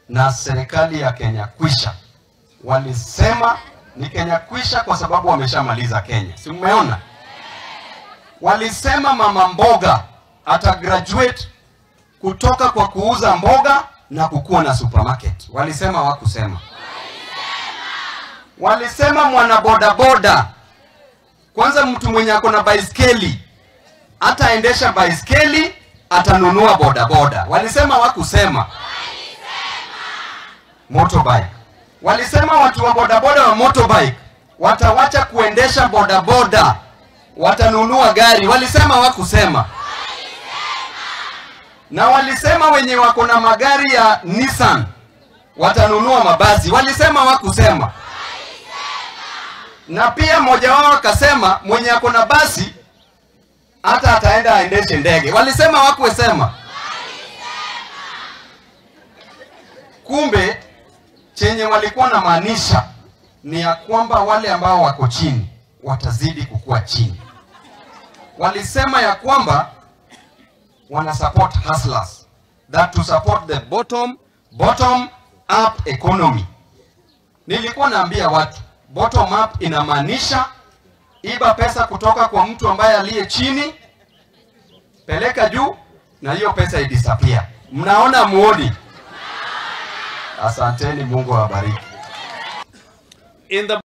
na serikali ya Kenya Kwisha. Walisema ni Kenya Kwisha kwa sababu wameshamaliza Kenya. Si mmeona? Walisema mama mboga ata graduate kutoka kwa kuuza mboga na kukuwa na supermarket. Walisema wakusema? Walisema mwana boda boda, kwanza mtu mwenye ako na baiskeli ataendesha baiskeli, atanunua boda boda. Walisema wakusema? Motorbike. Walisema watu wa boda boda wa motorbike watawacha kuendesha boda boda, watanunua gari. Walisema wakusema? Na walisema wenye wako na magari ya Nissan watanunua mabasi. Walisema wakusema? Na pia mmoja wao akasema mwenye ako na basi hata ataenda aendeshe ndege. Walisema wakusema? Kumbe chenye walikuwa na maanisha ni ya kwamba wale ambao wako chini watazidi kukua chini. Walisema ya kwamba wana support hustlers, that to support the bottom up economy. Nilikuwa naambia watu bottom up inamaanisha iba pesa kutoka kwa mtu ambaye aliye chini, peleka juu, na hiyo pesa idisappear. Mnaona muoni? Asanteni, Mungu awabariki. In the